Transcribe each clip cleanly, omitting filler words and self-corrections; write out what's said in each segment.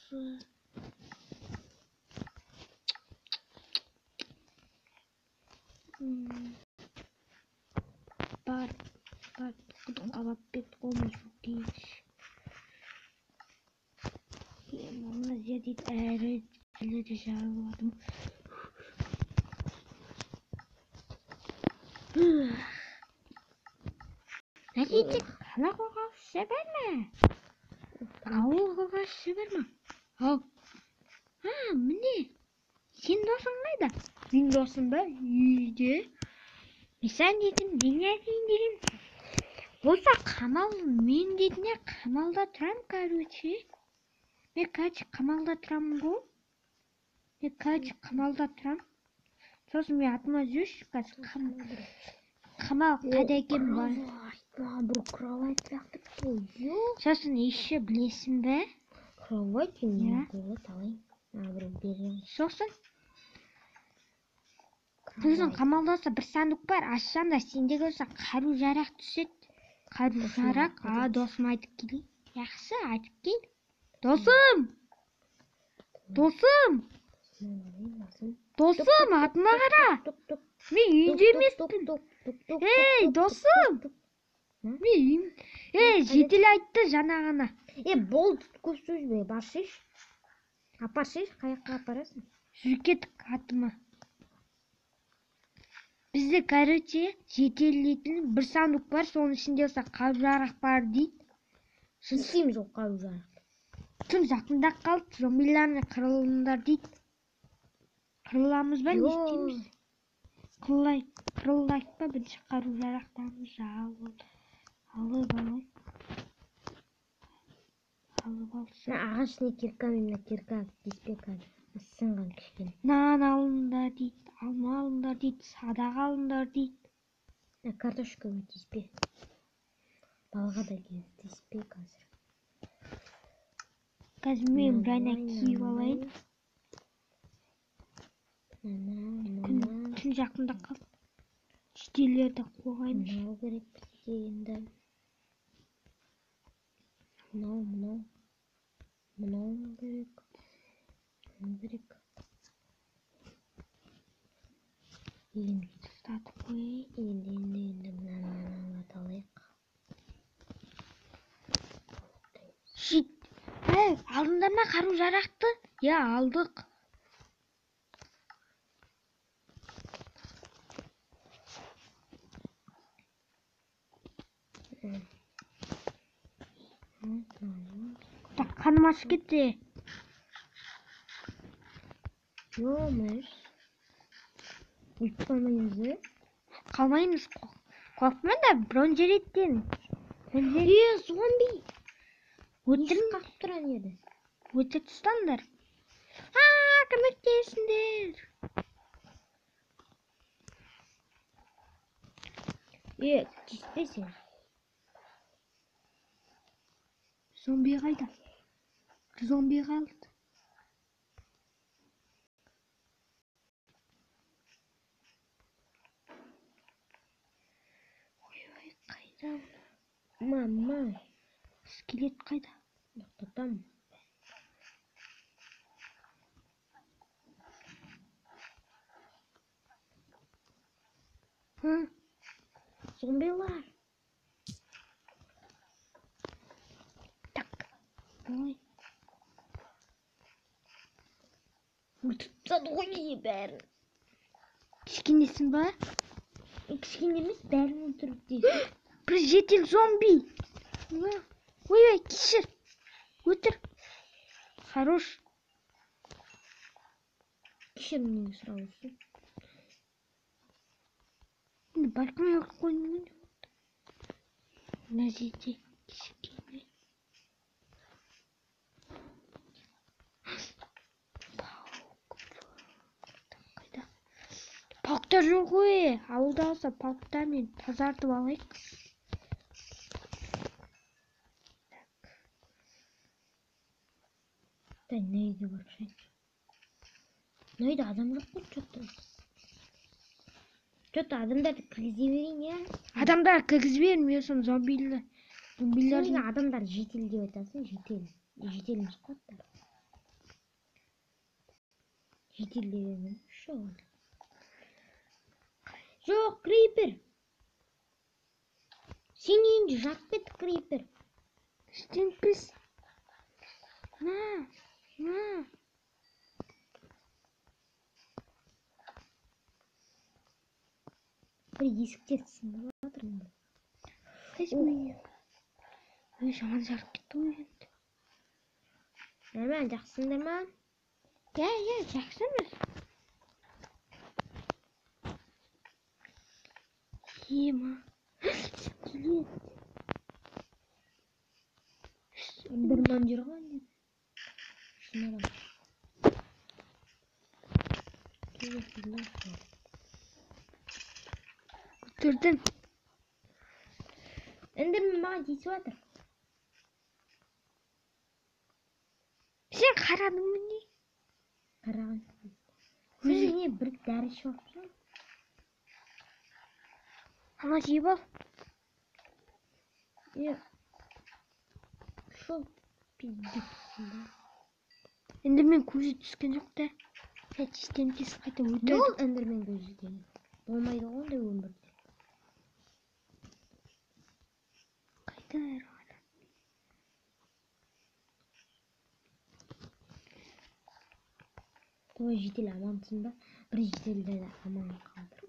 Осы. Бар, бар, құдыққа барып кеттік қой, мужики. Мына жер дейді, әлі де жарылмадым. Нәтиже қала қорғаушысы бар ма? Ауыл қорғаушысы бар ма? Ау. А, міне. Сен досың қайда? Менің досым ба? Үйде. Мен сен дейтін, мен әкейін деген. Болса қамал, мен дейтін қамалда тұрам, короче. Мен, короче, қамалда тұрамын ғой. Мен, короче, қамалда тұрам. Сосын мен атыма жүрші, қазір қамал қайда екен бар. Маған бір кровать лақтырып қой. Сосын еще білесің бе? Кровать мен қойға салайын. Маған бір берген. Сосын қамалда бір сандық бар, ашсаң да сенде болса қару жарақ түседі. Қару жарақ, а досым айтып келейін. Жақсы, айтып кел. Досым! Досым! Досым, атыма қара. Мен үйде емеспін. Ей, досым! Мен үйім. Ей, жедел айтты жаңа ғана. Е, болды, көп сөзбе, барсайшы. Апарсайшы, қаяққа апарасың? Жүр кеттік атыма. Бізде, короче, жетелейтін бір сандық бар, соның ішінде болса қару жарақ бар дейді. Не істейміз ол қару жарақты? Түн жақындап қалды, зомбилармен қырылыңдар дейді. Қырыламыз ба, не істейміз? Қырылайық па, бірінші қару жарақтарымызды алып алайық. Алып алсақ. Мына ағашный кирка мен мына кирка тиіспе қазір. Сынған кішкене. Нан алыңдар дейді, алма алыңдар дейді, садақ алыңдар дейді. Мына картошкаға тиіспе. Балға да тиіспе қазір. Қазір мен броня киіп алайын. Түн жақындап қалды. Жителерді қорғаймыз. Мынау керек бізге енді. Мынау, мынау. Мынау керек. Мынау керек. Енді ұстатып қояйын. Енді мынаны алайық. Щит. Ей, алдыңдар ма қару жарақты? Я, алдық. Так, қаным ашып кетті. Йомыш. Өліп қалмаймыз, е? Қалмаймыз. Қорықпа да, бронежилеттен. Е, зомби! Өлтіріп қақып тұрған еді. Өлтіріп тастаңдар. А, көмектесіңдер. Е, тиіспе сен. Зомби қайда? Зомби қалды. Ой-ой, қайда? Мама. Скелет қайда? Тоқтатам. Зомбилар. Так. Ой. Өлтіріп тастады ғой бәрін. Кішкенесің ба? Кішкене емес, бәрін өлтіріп дейсің. Бір жедел зомби. Ой-ой, кешір. Өтір. Хорош. Кешір, неге сұрап отырсың? Енді бәлкім өліп қойдым ғой. Мына жерде кішкене. Қайда? Пауктар жоқ қой. Ауылда болса пауктармен тазартып алайық. Дай, мына үйге барып шығайыншы. Мына үйде адам жоқ қой, чё-то. Чё-то адамдарды кіргізе берейін, иә? Адамдар кіргізе берін, мен соны зомбилер, зомбилер Сен неге адамдар жедел деп айтасың? Жедел. Жедел емес қой аттары. Жедел деген жоқ. Жоқ, крипер. Сен үйіңде жатып кет, крипер. Ештеңпіз. На, на. Бір есіктер сындырып жатыр мында. Қайсы үй? Ой, жаман жарып кетті ғой енді. Нормально, жақсысыңдар ма? Иә, иә, жақсымыз. Ема. Скелет. Эндерман жүр ғой енді. Шын адам. Өлтірдім. Эндерман маған тиісіп жатыр. Сен қарадың ба не? Қараған. Сен не бір дәрі ішіп алыпсың? Ана жеп ал. Е. Шол пиздец. Эндермен көзі түскен жоқ та. Сәт тиістен тез қайта Не өлтірді. ол эндермен көзі деген? Болмайды ғой ондай өмірде. Қайда айырылған? Ой, жедел амансың ба? Бір жеделді де аман қалдыр.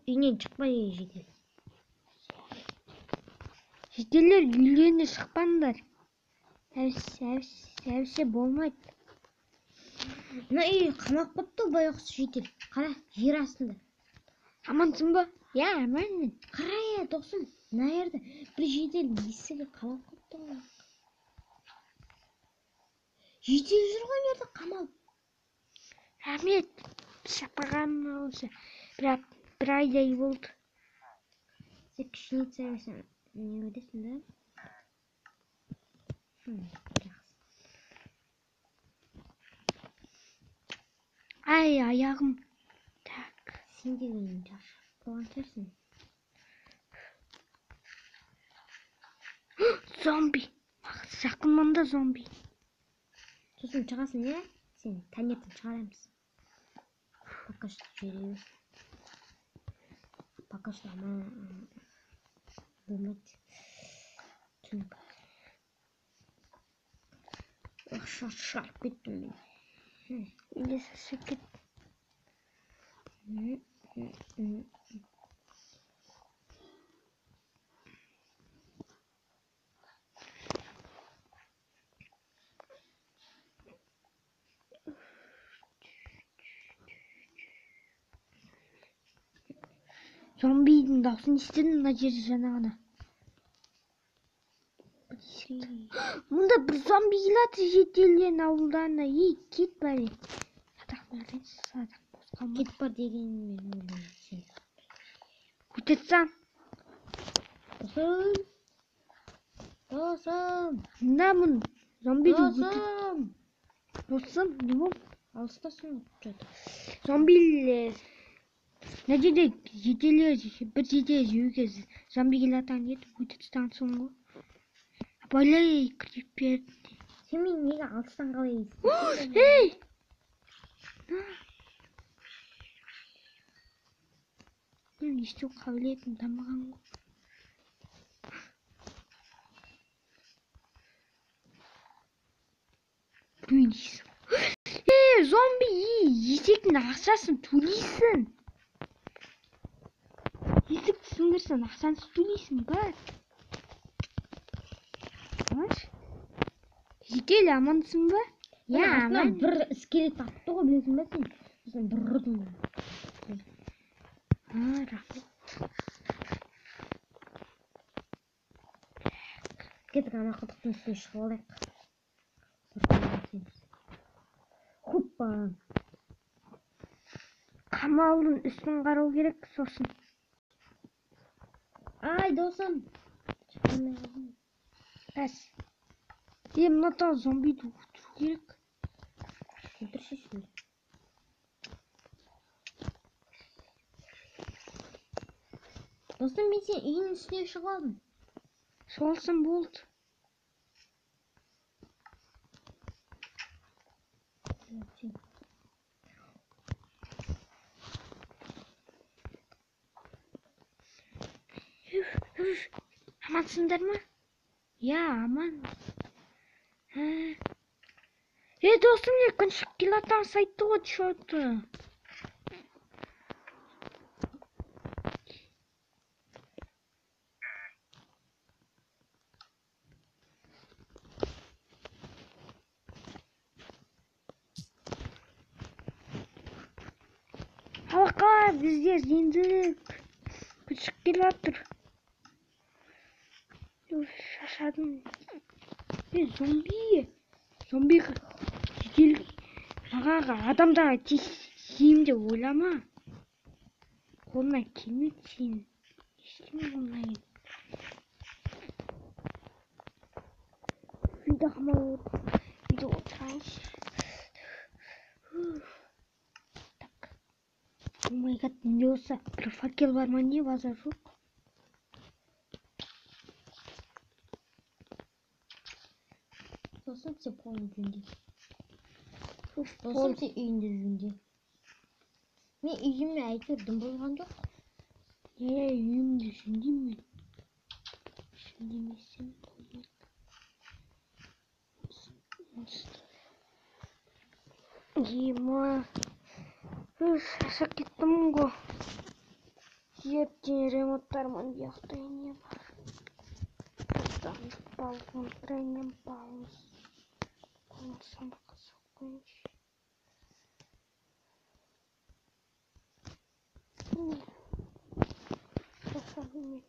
Үйінен шықпай, ей, жедел. Жеделдер үйлеріне шықпаңдар. Әбіше болмайды. Мына үй қамап қойыпты байғұс жедел. Қара, жер астында. Амансың ба? Иә, аманмын. Қара, е, Тоқсын, мына жерде бір жедел есігі қамап қойыпты ғой. Жедел жүр ғой мына жерде қамалып. Рахмет. Шапаған осы. Бір айдай болды. Сен кішкене сен не көресің да? Жақсы. Ай, аяғым. Так. Сен де менің шаршап болған шығарсың. Зомби. Маған жақын мында зомби. Сосын шығасың, иә? Сен таңертең шығарамыз. Пока что жүре берсін. Пока что аман болмайды. Түнгі. Ах, шаршап кеттім мен. Мен де шаршап кеттім. Зомбидің дауысын естідім мына жерде жаңа ғана. Мұнда бір зомби келеді жеделден ауылдан. Ей, кет бәрі. Садақ берейін, садақ бос қалмады. Кет бар дегенмен өлемін сен. Өтетсам. Досым. Досым. Мындамын. Зомбиді өлтір. Досым. Досым, не болды? Алыстасың что-то. Зомбилер. Мына жерде жеделер, бір жедел жеуге зомби келатқан еді, өтіп тастағансың ғой. Абайлай, крипер. Сен мені неге алыстан қалай естісің? Ей! Мен есту қабілетім дамыған ғой. Біреуін естіп. Ей, зомби, ей, есектің ақшасын төлейсің. Есік сындырсаң, ақшаны төлейсің, бар. Алаш. Жедел амансың ба? Иә, Иә, артынан аман. бір скелет атты ғой, білесің бе сен? Сосын бір ұрдым. А, рахмет. Кеттік, ана құдықтың үстіне шығып алайық. Хуппа. Қамалдың үстін қарау керек сосын. Ай, досым. Шыға алмай қалдым. Бәс. Е, мына тағы зомбиді өлтіру керек. Өлтірші шын. Досым, мен сен үйдің үстіне шығып алдым. Шығып алсам болды. Сен. Амансыңдар ма? Иә, аман. Е, досым, не күн шығып келатқан сайтты ғой, чё-то. Алақай, бізде енді күн шығып келатыр. Шаршадым. Е, зомби. Зомби жедел жаңағы адамдарға тиісемін деп ойлама. Қолынан келмейді сенің. Ештеңе қолынан келмейді. Үйде қамалып, үйде отырайыншы. Так. Oh my god, не болса бір факел бар ма, не базар жоқ. Досым, сен қолыңды жөнде. Досым, сен үйіңді жөнде. Мен үйіме әйтеуір дым болған жоқ. Е, үйімді жөндеймін мен. Жөндемесем болмайды. Ема. Шаршап кеттім ғой. Ертең ремонттармын, ұяқта не бар. Балкон, тренем, балымыз. Сандыққа салып қояйыншы. Шаршадым мен.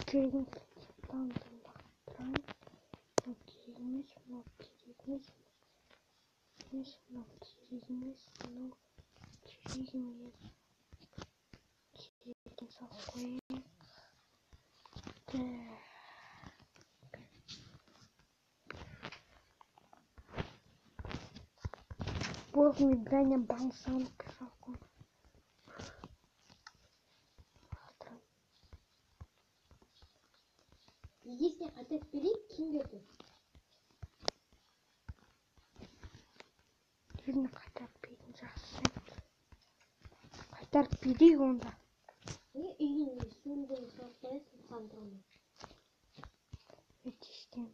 Керегін лақтырайын. Мынау керек емес, мынау керек емес, мынау керек емес, мынау керек емес. Керегін салып қояйық. Так. Болды, мен бәрінен балын сандыққа салып қойдым. Егесіне қайтарып берейік, кім берді? Еліне қайтарып берген жақсы. Қайтарып берейік онда. Не үйіне сундугын салып қоясың сандығына? Өте ештеңе.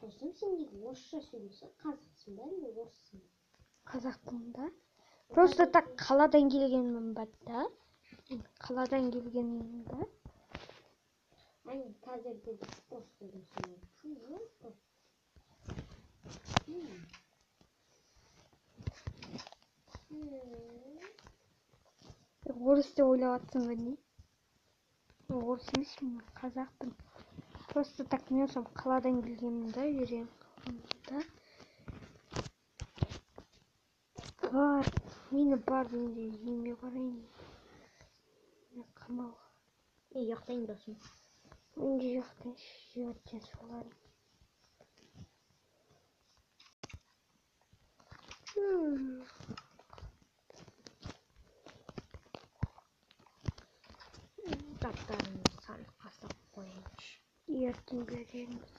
Досым, сен неге орысша сөйлейсің? Қазақсың ба, әлде орыссың ба? Қазақпын да. Просто так қаладан келгенмін ба да? Қаладан келгенмін да. Әне, қазір де просто досым. Просто. Орыс деп ойлап жатсың ба не? Орыс емеспін, мен қазақпын. Просто так мен сол қаладан келгенмін да, үйреніп қалғанмын да. Бар, мені бар енді үйіме барайын. Мен қамауға. Е, ұйықтайын досым. Мен де ұйықтайыншы, ертең солармын. Кітаптарымды сандыққа салып қояйыншы. Ертең береміз.